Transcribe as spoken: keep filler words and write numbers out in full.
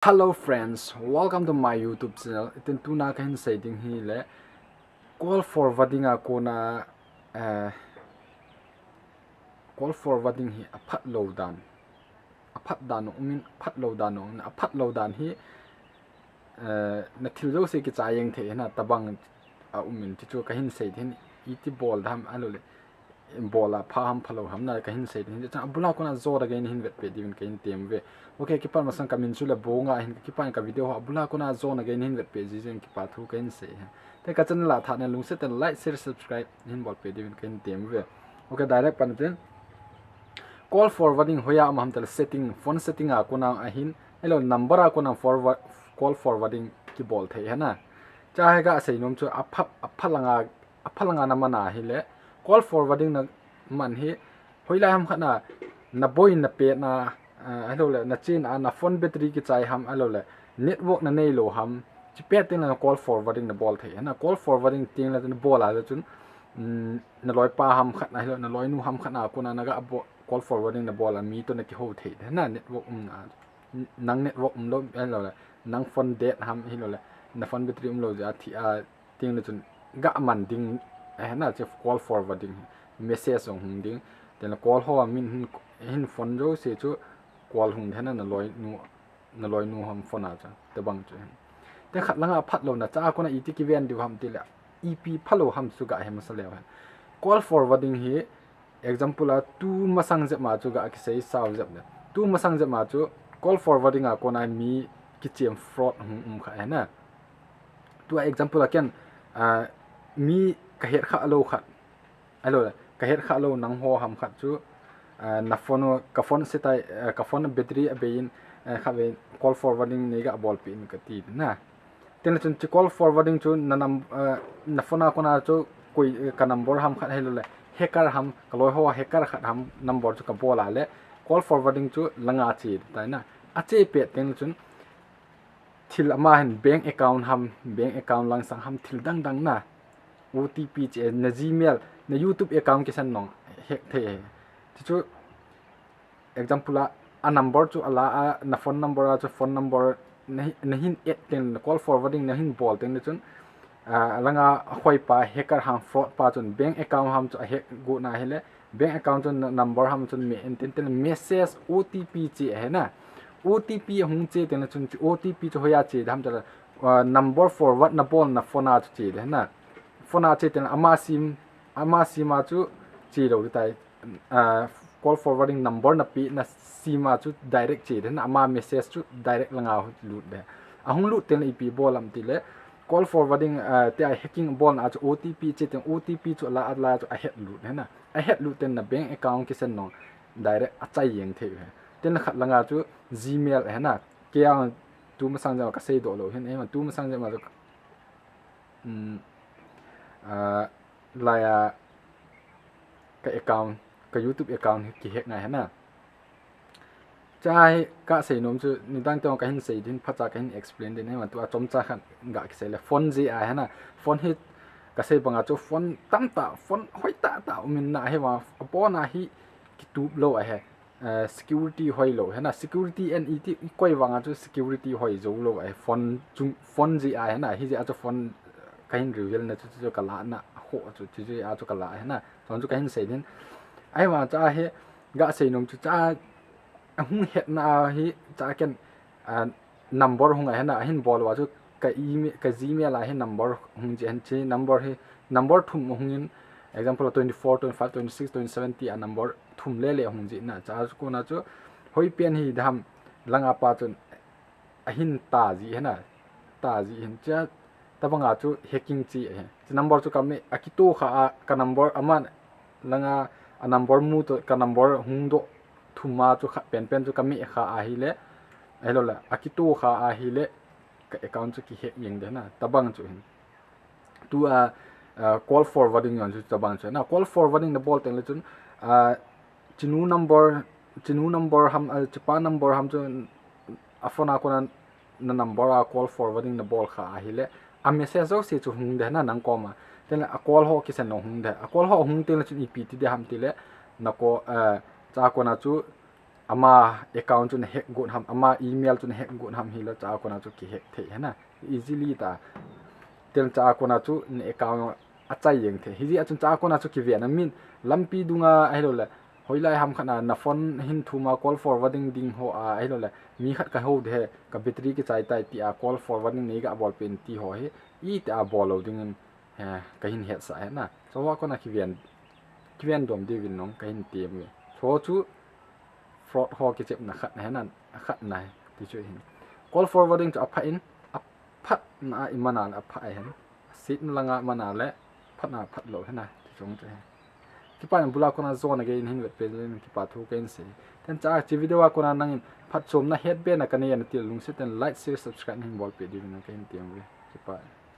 Hello friends, welcome to my YouTube channel. Itin tuna kahin sei ding hi le call forwarding a kona, eh, call forwarding hi aphat lou dan, aphat dan umin, aphat lou dan umin, aphat lou dan hi, eh, na thil jouse kichai jeng thei na tabang a umin, ti chu kahin sei ding, iti bol dam a lo le. Bol a pha ham phalou ham na kahin sei ding. Chang abula kona jo da gei nahin vetpeh diuvin kahin tem ve. Ok, kipat masang kamin chu le Bonga ahin, kipat ka video ho abula kona jo na gei nahin vetpeh ji jeng kipa thu kahin sei. Te ka channel a tha na lungset tah in like, share, subscribe nahin bolpeh diuvin kahin tem ve. Ok, direct pan tin. Call forwarding hoiya um ham tile setting, phone setting a kona ahin, elo number a kona forward, call forwarding kibol thei hena. Cha hi ka sei nom chu apha, apha langa apha langa na man a hile, call forwarding na man hi, hoilai ham khat na, na boi na pet na, ah, ahilou le, na chen a, na phone battery kichai ham, ahilou le, network na neilou ham, chi pet teng le na call forwarding na bol thei. Na call forwarding teng le na bol a le chun, um, na loipa ham khat na, ahilou, na loinu ham khat na, kona na ga bo-, call forwarding na bol a mi to na kihou thei. Na network um na, nang network umlou, ahilou le, nang phone dead ham, ahilou le, na phone battery umlou jeh a thi a, teng le chun ga man ding, eh, na che call forwarding, message jong hung ding, teng le call ho a min hin, hin phone jouse chu call hung ding na, na loinu, na loinu ham phone a chu, tabang chu hin. Te khat langa phat lou na cha kona iti kiven diu ham tile, ipi phalou ham chu ga he masa leu hen. Call forwarding hi, example a, tu masang jep ma chu ga kisei sao jep le. Tu masang jep ma chu call forwarding a kona mi kichem fraud hung um kha hena. Tua example a ken, ah, mi ka het kha lou khat. Ahilou le, ka het kha lou nangho ham khat chu, ah, na phone, ka phone setai, ah, ka phone battery abei in, ah, khatvei call forwarding nei ga bolpeh in kati na. Teng le chun chi call forwarding chu na nam-, ah, na phone a kona chu koi, eh, ka number ham khat ahilou le, hacker ham, ka loi ho hacker khat ham number chu ka bol a le, call forwarding chu langa che tai na. Ache pet teng le chun, thil ama hin bank account ham, bank account langsang ham, thil dang dang na. O T P che, na Gmail, na YouTube account kisend nong hack thei. Chu chu example a, a number chu ala a, na phone number a chu phone number na hi, na hin add teng, na call forwarding na hin bol teng le chun, ah, langa a khoi pa hacker ham fraud pa chun bank account ham chu a hack got na hile, bank account chun na number ham chun me en teng teng message O T P che hena. O T P hung che teng le chun chu O T P chu hoiya che dam tala, ah, number forward na bol na phone a chu che de hena. Phone a che teng ama sim, ama sim a chu che lou tai, ah, call forwarding number na pe na sim a chu direct che de hena, ama message chu direct langa lut de. Ahung lut teng le ipi bol am tile, call forwarding, ah, te a hacking bol na chu O T P che teng O T P chu ala, ala chu a hack lut hena. A hack lut teng na bank account kisend nong direct a chai jeng thei he. Teng le khat langa chu Gmail hena. Kei a tu masang jep ma ka sei doh lou hin, eh, tu masang jep ma chu, um, ah, lai a ka account, ka YouTube account hi ki hack ngai hena. Cha hi ka sei nom chu, nidang teng kahin sei din, phacha kahin explain din, hima tua chomcha khat ga kisei le phone jeh a hena. Phone hi ka sei banga chu phone tamtah, phone hoi tah tah umin na hima, abon a hi kitup lou ahi. Eh, security hoilou hena, security en iti koi vanga chu security hoi jou lou ahi. Phone chung, phone jeh a hena, hijeh a chu phone kahin reveal na chu, chu, chu ka la na, ho chu, chu, chu, a chu ka la hena. Chon chu kahin sei din. Ahivang cha hi, ga sei nom chu cha, ahung hetna a hi, cha ken, ah, number hung a hena, ahin bol uva chu ka email, ka Gmail a hi number hung jeh hen chi, number hi, number thum hung in, example, twenty-four, twenty-five, twenty-six, twenty-seven ti a number thum le le hung jeh na, cha chu kona chu, hoi pen hi dam, langa pa chun, ahin ta ji hena, ta ji hin cha, tabanga chu hacking chi ahi. Chu number chu ka me, akito kha a, ka number aman langa a number mu to, ka number hung doh thum a chu khat pen pen chu ka me kha ahile, ahilou le, akito kha ahile, ka account chu ki hack jeng de na, tabang chu hin. Tua, ah, call forwarding jong chu tabang chu na, call forwarding na bol teng le chun, ah, chinu number, chinu number ham, ah, chipa number ham chu a phone a kona na number a call forwarding na bol kha ahile, a message jouse chu hung de na nang koma. Teng le a call ho kisend nong hung de. A call ho hung teng le chun ipi ti de ham tile, na ko, eh, cha kona chu ama account chu na hack got ham, ama email chu na hack got ham hilou cha a kona chu kihack thei hena, easily ta. Tel cha a kona chu na account achai jeng thei. Hijeh a chun cha a kona chu kiven a min lampi dunga ahiloule hoilai ham khat a na phone hin thum a call forwarding ding ho a ahiloule mi khat kahou ding ahi, ka battery kichai tai tia call forwarding nei ga bolpeh in ti ho hi itia bol lou dingin kahin hetsah hena. Chu a kona kiven dom diuvin nong kahin tem uve. Chu chu fraud ho kichepna khatna hena, khatna hi ti chu hin. Call forwarding chu apha in, aphatna a iman a le apha ahin, asetna langa man a le phatna phatlou hena ti chung chu hi. Kipa in bul a kona jona gei in hin vetpeh jeh in kipa thu kahin sei. Tel cha a hiche video a kona nangin phatchomna hetbehna kanei a nati le lungset in like, share, subscribe nahin bolpeh diuvin kahin tem uve. Kipa.